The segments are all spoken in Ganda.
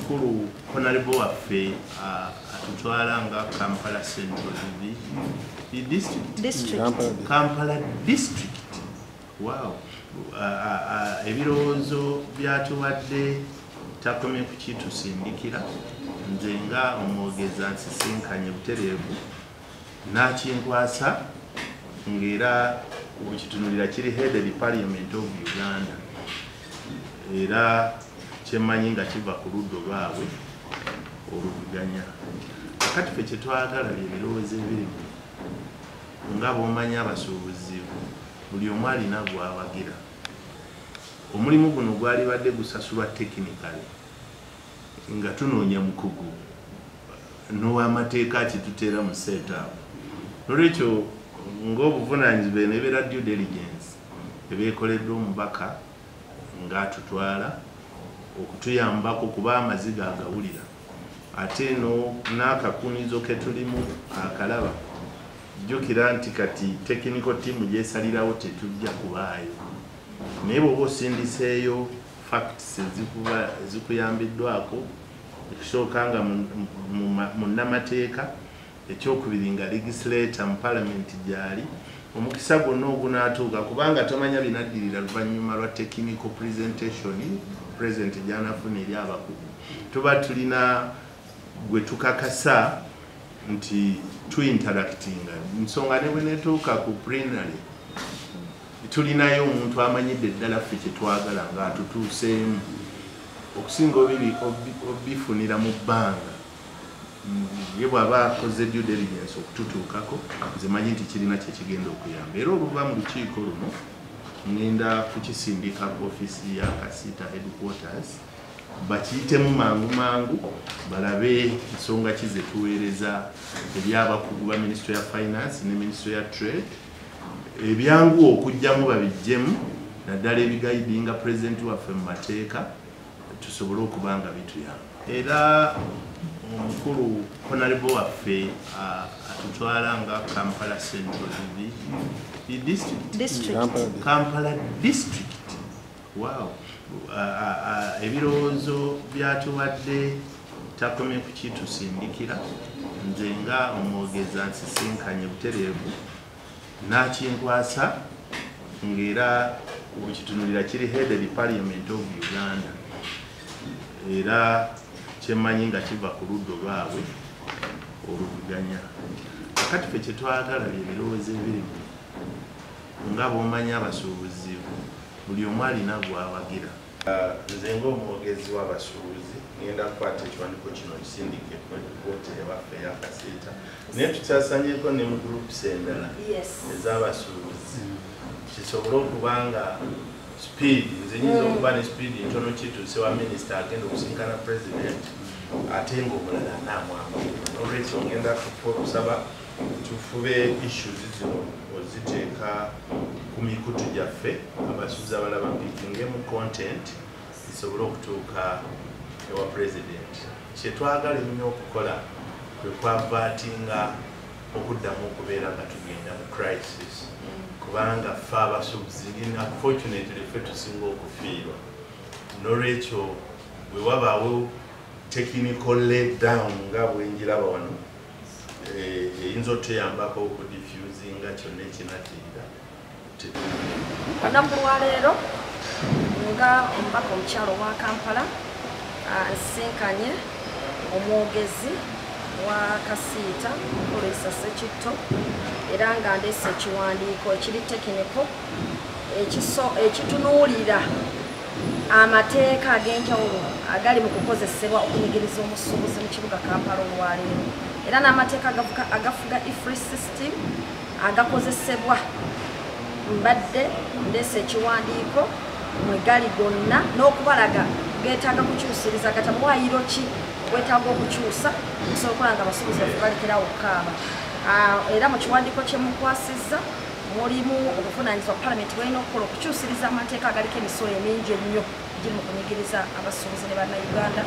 Omukulu honorable waffe atutwala nga Kampala Central District. Kampala District. Wow. Ebirowoozo byatuwadde takomye kukitusindikira, nze nga omwogezi nsisinkanye butereevu n'akinkwasa ng'era okitunulira kiri headed Parliament of Uganda, era kyemmanyi nga kiva ku ludda lwabwe oluvuganya. Kakati ffe kye twagala bye birowoozo ebirimu nga bw'omanyi abasuubuzi buli omu alina gw'awagira. Omulimu guno gwalibadde gusasulwa technically nga tunoonya mukugu n'ow'amateeka kituteera mu setup. Nolwekyo ng'obuvunaanyizibwa eno ebeera due diligence ebeekoleddwa omubaka ng'atutwala okutuyambako kuba amaziga agawulira, ate n'akakunizo ke tulimu akalaba. Jjukira nti kati technical team gyesalirawo tetujja kubaayo, naye bw'oba osindiseeyo facts ezikuyambiddwako, ekisooka nga munnamateeka, ekyokubiri nga legislator mu parliament gyali, omukisa gwonna ogunaatuuka kubanga tomanya binaddirira luvannyuma lwa technical presentation president gy'anaafuna eri abakugu, tuba tulina gwe tukakasa nti tuinteractinga. Nsonga ne bwe netuuka ku plenary tulinayo omuntu amanyidde ddala ffe kye twagala ng'atutuuseemu, okusinga obifunira mu bbanga. Ye bw'aba akoze due diligence okututuukako, nze manyi nti kirina kye kigenda okuyamba. Era oluva mu lukiiko luno ngenda kukisindika ku ofiisi ya Kasiita headquarters bakiyitemu mangu mangu balabe ensonga ki ze tuweereza ebyabakugu ba Ministry ya Finance ne Ministry ya Trade, ebyangu okugyamu babiggyemu, naddala ebiguidinga pulezidenti waffe mu mateeka tusobole okuba nga bituyamba. Era omukulu honorable waffe atutwala nga Kampala Central District. Kampala District. Wow. Ebirowoozo byatuwadde takomye kukitusindikira, nze nga omwogezi nsisinkanye butereevu n'akinkwasa ng'era okitunulira kiri headed Parliament of Uganda, era kyemmanyi nga kiva ku ludda lwabwe oluvuganya. Kakati ffe kye twagala bye birowoozo ebirimu nga bw'omanyi abasuubuzi buli omu alina gw'awagira. Nze ng'omwogezi w'abasuubuzi ngenda kukwata ekiwandiiko kino nkisindike ku kooti ewaffe eya Kasiita, naye tukyasanyeko ne mu groups endala ez'abasuubuzi kisobole okuba nga speed, nze nyinza okuba ne speed ntono kituuse wa minisita agenda okusinkana president ate ng'omulala anaamwambulira. Nolwekyo ngenda kusaba tufube issues zino oziteeka ku mikutu gyaffe, abasuubuzi abalala bapikingemu content zisobole okutuuka ewa president. Kye twagala ennyo okukola kwe kwavertinga okuddamu okubeera nga tugenda mu crisis, kubanga ffe abasuubuzi unfortunately ffe tusinga okufiirwa. Nolwekyo bwe wabaawo technical lay down nga bwenjiraba wano, eyinza otuyambako okudiffusinga kyonna ekinaddirira. Olunaku lwaleero nga omubaka omukyalo wa Kampala nsinkanye omwogezi wa Kasiita Mukulu Ssekitto, era nga ndeese ekiwandiiko ekiri technical ekitunuulira amateeka ag'enjawulo agali mu kukozesebwa okunyigiriza omusuubuzi mu kibuga Kampala olwaleero, era n'amateeka agafuga EFRIS system agakozesebwa. Mbadde ndeese ekiwandiiko mwe gali gonna n'okubalaga geetaaga kukyusiriza gata muwaayiro ki gwetaaga okukyusa okusobola okulaba nga abasuubuzi baffe balekerawo okukaaba. Era mu kiwandiiko kye mukwasizza mulimu obuvunaanyizibwa palamenti bw'erina okukola okukyusiriza amateeka agaliko emisolo emingi ennyo giri mu kunyigiriza abasuubuzi ne bannayuganda,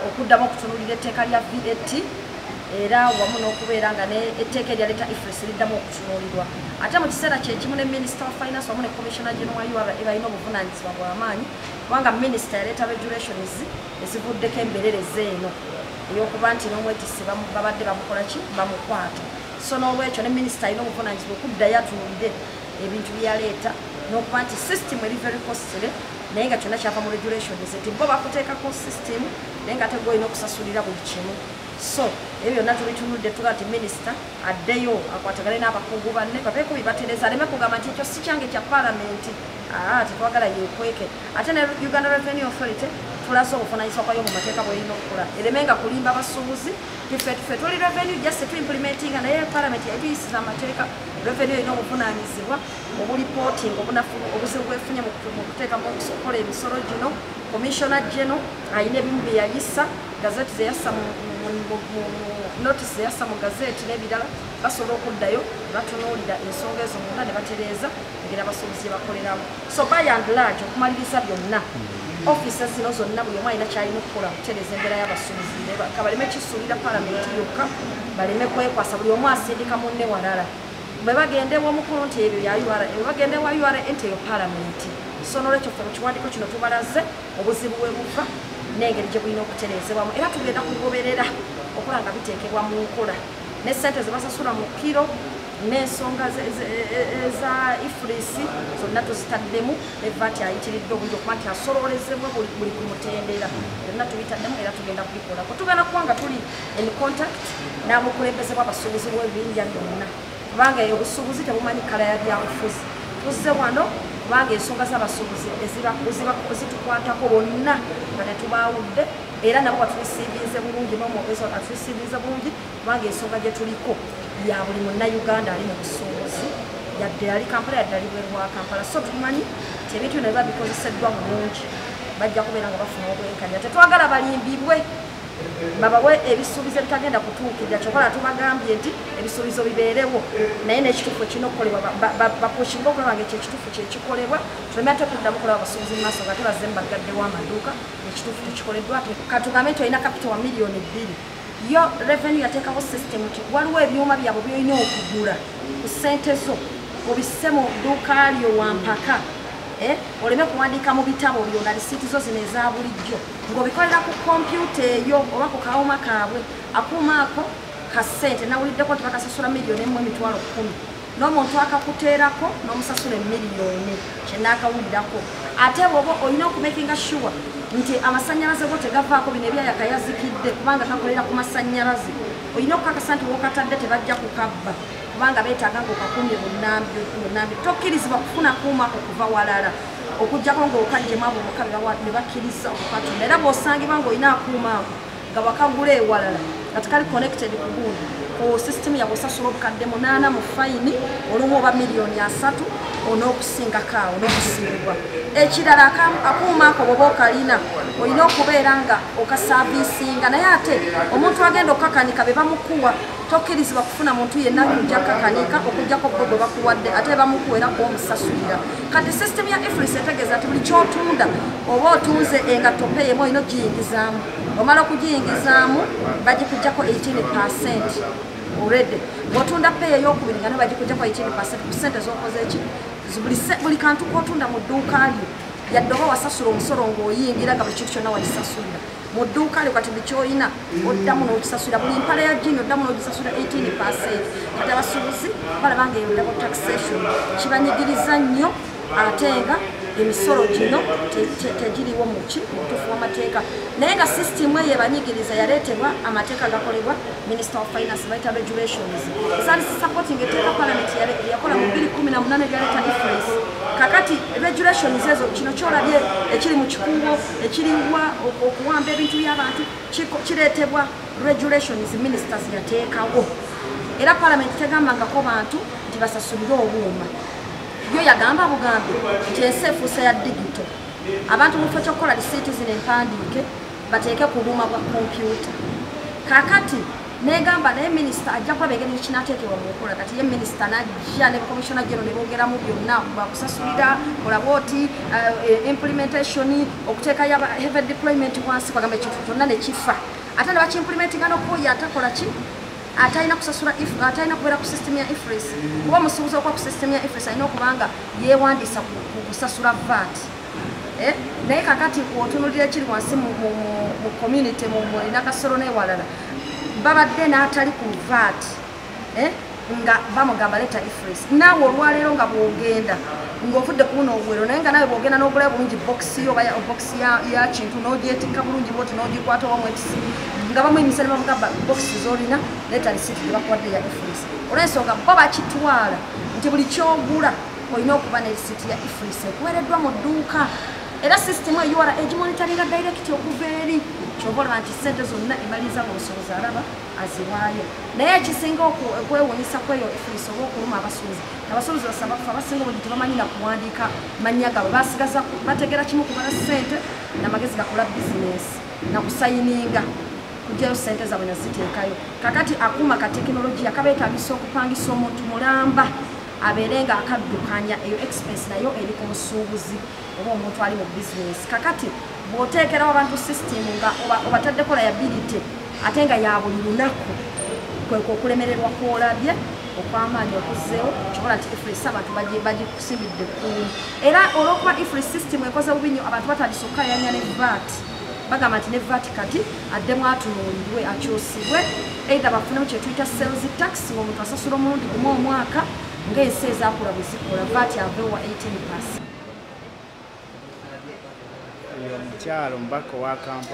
okuddamu okutunuulira etteeka lya VAT Era wamu n'okubeera nga etteeka eryaleeta EFRIS liddamu okutunuulirwa. Ate mu kiseera kyekimu ne Minister of Finance wamu ne Commissioner General wa URA balina obuvunaanyizibwa bw'amaanyi, kubanga minisita yaleeta regulations ezivuddeko embererezi eno ey'okuba nti n'omwetissi babadde bamukola ki, bamukwata. So n'olwekyo ne minisita alina obuvunaanyizibwa okuddayo atunuulire ebintu bye yaleeta n'okuba nti system eri very costly, naye nga kyonna kyava mu regulations nti bo bakuteekako system naye nga ate gwe olina okusasulira buli kimu. So ebyo byonna tubitunudde, tuga nti minisita addeyo akwatagane n'abakungu banne babeeko bibatereza, aleme kugamba nti ekyo si kyange kya paalamenti, tetwagala yeekweke. Ate ne Uganda Revenue Authority tulaze obuvunaanyizibwa bwayo mu mateeka bw'erina okukola, eremenga kulimba basuubuzi tife tuli revenue just tu implementinga, naye paalamenti yatuyisiza amateeka. Revenue erina obuvunaanyizibwa obulipootinga obunafu obuzibu bwefunye mu kuteeka mu okukola emisolo gino. Commissioner General alina ebimu bye yayisa, gazeti ze yassa mu notice ze yassa mu gazeti n'ebirala, basobola okuddayo ne batunuulira ensonga ezo munda ne batereeza engeri abasuubuzi gye bakoleramu. So by and large, okumaliriza byonna, offices zino zonna buli omu alina ky'alina okukola okutereeza embeera y'abasuubuzi, ka baleme kisuulira paalamenti yokka, baleme kwekwasa, buli omu asindika munne walala. Bwe bagenda ew'omukulu nti ebyo bya URA, bwe bagenda ewa URA nti eyo paalamenti. So n'olwekyo ffe mu kiwandiiko kino tubalaze obuzibu bwe buva n'engeri gye bulina okutereezebwamu, era tugenda kugoberera okulaba nga biteekebwa mu nkola, ne ssente ze basasula mu kiro n'ensonga eza EFRIS zonna tuzitaddemu, ne VAT ayitiridde obungi okuba nti asololezebwa buli ku mutendera, byonna tubitaddemu era tugenda kubikolako. Tugenda kuba nga tuli in contact n'abakulembeze b'abasuubuzi b'ebibinja byonna, kubanga obusuubuzi tebumanyi kkala ya byabufuzi. Tuzze wano kubanga ensonga z'abasuubuzi zitukwatako bonna nga tetubaawudde, era nabo batulisiibinze bulungi n'omwogezi atulisiibinze bulungi, kubanga ensonga gye tuliko ya buli munnayuganda ali mu busuubuzi, yadde ali Kampala yadde ali bweru wa Kampala. So tumanyi nti ebintu bino biba bikozeseddwa bulungi, bajja kubeera nga bafuna obwenkanya. Tetwagala balimbibwe babawe ebisuubizo ebitagenda kutuukirira. Kyokola tubagambye nti ebisuubizo bibeerewo, naye n'ekituufu kirina okukolebwa, bapushinga okulaba nga ekyo ekituufu kyekikolebwa, tuleme ate okuddamu kulaba abasuubuzi mu maaso nga ate bazze mubagaddewo amaduuka ekituufu tekikoleddwa. Katugambe nti olina kapito wa 2 million, yo revenue yateekawo system nti waliwo ebyuma byabwe byolina okugula ku ssente zo obisse mu dduuka lyo wampaka, oleme kuwandiika mu bitabo byonna risiiti zo zino eza bulijjo, ng'obikolera ku kompyuta eyo oba ku kawuma kaabwe. Akuuma ako ka ssente nawuliddeko nti bakasasula 1,100,000, n'omuntu akakuteerako n'omusasula emiliyoni, kyenaakawulirako. Ate bw'oba olina okumakinga sure nti amasannyalaze go tegavaako, bino ebyayaka yazikidde kubanga kakolera ku masannyalaze, olina okukakasa nti wokatadde tebajja kukabba, kubanga beetaaga ng'okakumye bunnambi. Tokkirizibwa kufuna kuuma ako kuva walala okuggyako ng'okaggyemu abo bokka ne bakkiriza okukatunda. Era bw'osangibwa ng'olina akuuma ako nga wakagula ewalala nga tekali connected ku gundi ku system yabwe, osasula 800,000 mu fine olumu oba 30 million on'okusingako awo n'okusibibwa. Ekirala, akuuma ako bw'oba okalina olina okubeera nga okaservicinga, naye ate omuntu agenda okukakanika be bamukuwa, tokkirizibwa kufuna muntu yenna kujja kakanika okuggyako bo gwe bakuwadde, ate bamukuwa era kuomusasulira. Kati system ya EFRIS etegeeza nti buli kyotunda, oba otunze engatto peyemu, olina ogiyingizaamu, omala okugiyingizaamu bagikugjako 18% already. Bw'otunda peya eyokubiri nga nayo bagikugjako 18% ku ssente z'okoze eki. Buli kantu k'otunda mu dduuka lyo, yadde oba wasasula omusolo ng'oyingira nga buli kintu kyonna wakisasulira mu dduuka lyo, kati buli kyolina oddamu n'okisasulira, buli mpale ya jini oddamu n'ogisasulira 18%. Kati abasuubuzi balaba nga eyo double taxation kibanyigiriza nnyo, ate nga emisolo gino tegiriwo muki mubutuufu w'amateeka. Naye nga sisitimu eyo ebanyigiriza yaleetebwa amateeka gakolebwa Minister of Finance, bayita regulations ezaali supporting etteeka parliament yakola mu 2018 eryaleeta EFRIS. Kakati regulations ezo, kino kyolabye ekiri mu kikuubo ekiriwa okuwamba ebintu by'abantu kireetebwa regulations ministers yateekawo, era parliament tegambangako bantu nti basasulire obuuma. Yo yagamba bugambi nti ensi efuuse ya digital, abantu mu kifo ky'okukola risiiti zino empandiike bateeke ku buuma bwa kompyuta. Kakati negamba naye minisita ajja kulaba engeri kinaateekebwa mu nkola. Kati ye minisita najja ne commissioner general ne boogeramu byonna bakusasulira olaba oti implementation okuteekayo heavy deployment wansi, kwagamba ekintu kyonna ne kifa, ate ne bakiimplementinga n'okuoyo atakola ki. Atalina kusasula atalina kubeera ku system ya EFRIS, kuba omusuubuzi okuba ku system ya EFRIS alina okubanga yeewandiisa ku kusasula VAT. Naye kakati otunuulira ekiri wansi mu community mu Nakasolo n'ewalala, babadde n'atali ku VAT nga bamugamba leeta EFRIS. Naawe olwaleero nga bw'ogenda ng'ovudde ku buno obuwero, naye nga nawe bw'ogenda n'ogulayo bulungi bokisi yo oba bokisi ya kintu n'ogyetikka bulungi bwoti n'ogikwata owamwetisi, nga bamuyimisa ne bamugamba bokisi z'olina leeta risiiti gye bakuwadde ya EFRIS. Olw'ensonga bo bakitwala nti buli ky'ogula olina okuba ne risiiti ya EFRIS ekuweereddwa mu dduuka. Era sisitimu eyo URA egimonitaringa direct okuva eri, kyova olaba nti ssente zonna emaliriza ng'omusuubuzi alaba aziwaayo. Naye ekisinga okwewuunyisa kweyo EFRIS oba okuluma abasuubuzi, abasuubuzi basaba ffe abasinga obungi tebamanyi na kuwandiika mannya gaabwe, basigaza bategera kimu kubala ssente n'amagezi gakola bizinesi na kusayininga kuggyayo ssente zaabwe naziteekayo. Kakati akuuma ka tekinologiya kabeetaagisa okupangisa omuntu mulamba abeere nga akaddukanya, eyo expense nayo eri ku musuubuzi oba omuntu ali mu bizinesi. Kakati bw'oteekerawo abantu system nga obataddeko liability ate nga ya buli lunaku, kwekwo okulemererwa kw'olabye okw'amaanyi okuzzeewo, kyobola nti EFRIS abantu bagikusimbidde ekkuumi. Era olw'okuba EFRIS system ekoze bubi nnyo, abantu batandise okukaayanya ne VAT. Bagamba nti ne VAT kati addemu atunuulirwe akyusibwe, either bafunemu kye tuyita sales tax ng'omuntu asasula omulundi gumu omwaka ng'ensi ezaakula bwe zikola, VAT aveewo wa 18%. Oyo omukyalo omubaka owa Kampala.